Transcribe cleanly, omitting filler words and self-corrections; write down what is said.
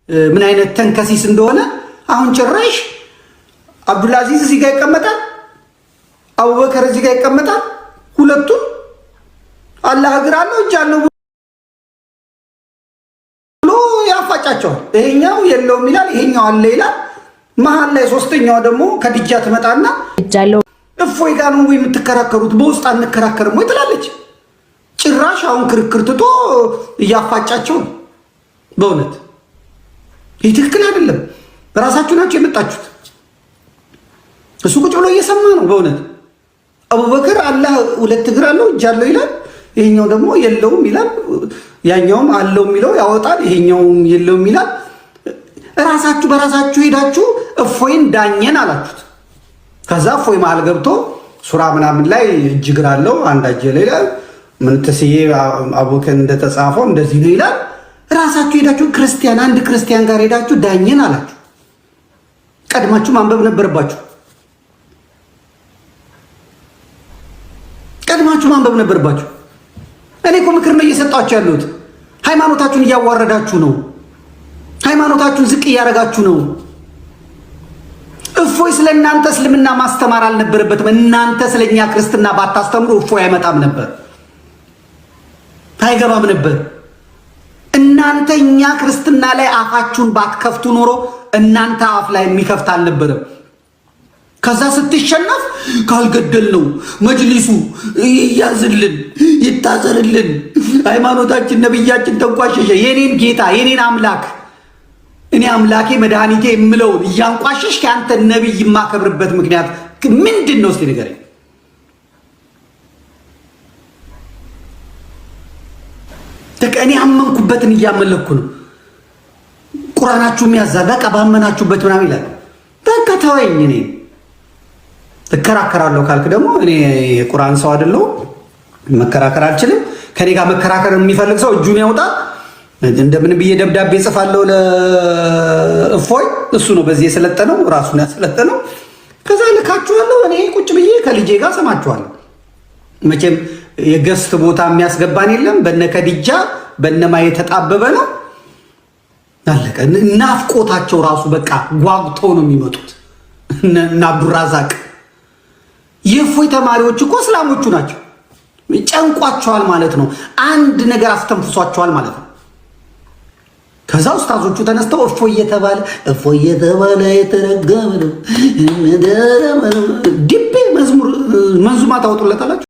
ምን አይነት ተንከሲስ እንደሆነ። አሁን ጭራሽ አብዱልአዚዝ እዚህ ጋር ይቀመጣል፣ አቡበከር እዚህ ጋር ይቀመጣል። ሁለቱም አላህ እግር አለው እጅ አለው ብሎ ያፋጫቸዋል። ይሄኛው የለውም ይላል፣ ይሄኛው አለ ይላል። መሀል ላይ ሶስተኛዋ ደግሞ ከድጃ ትመጣና እፎይ ጋር ነው የምትከራከሩት፣ በውስጥ አንከራከርም ወይ ትላለች። ጭራሽ አሁን ክርክር ትቶ እያፋጫቸው ነው። በእውነት ይህ ትክክል አይደለም። ራሳችሁ ናቸው የመጣችሁት። እሱ ቁጭ ብሎ እየሰማ ነው። በእውነት አቡበክር አላህ ሁለት እግር አለው እጅ አለው ይላል፣ ይሄኛው ደግሞ የለውም ይላል። ያኛውም አለው የሚለው ያወጣል፣ ይሄኛውም የለውም ይላል። ራሳችሁ በራሳችሁ ሄዳችሁ እፎይን ዳኘን አላችሁት። ከዛ እፎይ መሀል ገብቶ ሱራ ምናምን ላይ እጅ እግር አለው አንድ እጅ ላይ ምን ትስዬ አቡበክር እንደተጻፈው እንደዚህ ነው ይላል። ራሳችሁ ሄዳችሁ ክርስቲያን አንድ ክርስቲያን ጋር ሄዳችሁ ዳኘን አላችሁ። ቀድማችሁ ማንበብ ነበረባችሁ። ቀድማችሁ ማንበብ ነበረባችሁ። እኔ እኮ ምክር ነው እየሰጣችሁ ያሉት። ሃይማኖታችሁን እያዋረዳችሁ ነው። ሃይማኖታችሁን ዝቅ እያደረጋችሁ ነው። እፎይ ስለ እናንተ እስልምና ማስተማር አልነበረበትም። እናንተ ስለኛ ክርስትና ባታስተምሩ እፎይ አይመጣም ነበር፣ አይገባም ነበር። እናንተ እኛ ክርስትና ላይ አፋችሁን ባትከፍቱ ኖሮ እናንተ አፍ ላይ የሚከፍት አልነበረም። ከዛ ስትሸነፍ ካልገደል ነው መጅሊሱ ይያዝልን፣ ይታሰርልን፣ ሃይማኖታችን፣ ነብያችን ተንቋሸሸ። የኔን ጌታ የኔን አምላክ እኔ አምላኬ መድኃኒቴ የምለውን እያንቋሸሽ ከአንተ ነቢይ የማከብርበት ምክንያት ምንድን ነው? እስቲ ንገረኝ። እኔ አመንኩበትን እያመለኩ ነው። ቁራናችሁም ያዛል። በቃ ባመናችሁበት ምናምን ይላል። በቃ ተወኝ። እኔ እከራከራለሁ ካልክ ደግሞ እኔ የቁርአን ሰው አይደለሁም፣ መከራከር አልችልም። ከኔ ጋር መከራከር የሚፈልግ ሰው እጁን ያውጣ። እንደምን ብዬ ደብዳቤ ጽፋለሁ ለእፎይ። እሱ ነው በዚህ የሰለጠነው፣ ራሱን ያሰለጠነው። ከዛ ልካችኋለሁ። እኔ ቁጭ ብዬ ከልጄ ጋር ሰማችኋለሁ። መቼም የ guest ቦታ የሚያስገባን የለም። በነ ከድጃ በነማ የተጣበበ ነው። አለቀ። ናፍቆታቸው ራሱ በቃ ጓጉተው ነው የሚመጡት። እና አብዱራዛቅ የእፎይ ተማሪዎች እኮ እስላሞቹ ናቸው። ጨንቋቸዋል ማለት ነው። አንድ ነገር አስተንፍሷቸዋል ማለት ነው። ከዛ ኡስታዞቹ ተነስተው እፎይ እየተባለ እፎይ እየተባለ የተረገመ ነው ዲቤ መዝሙር መንዙማ ታወጡለታላችሁ።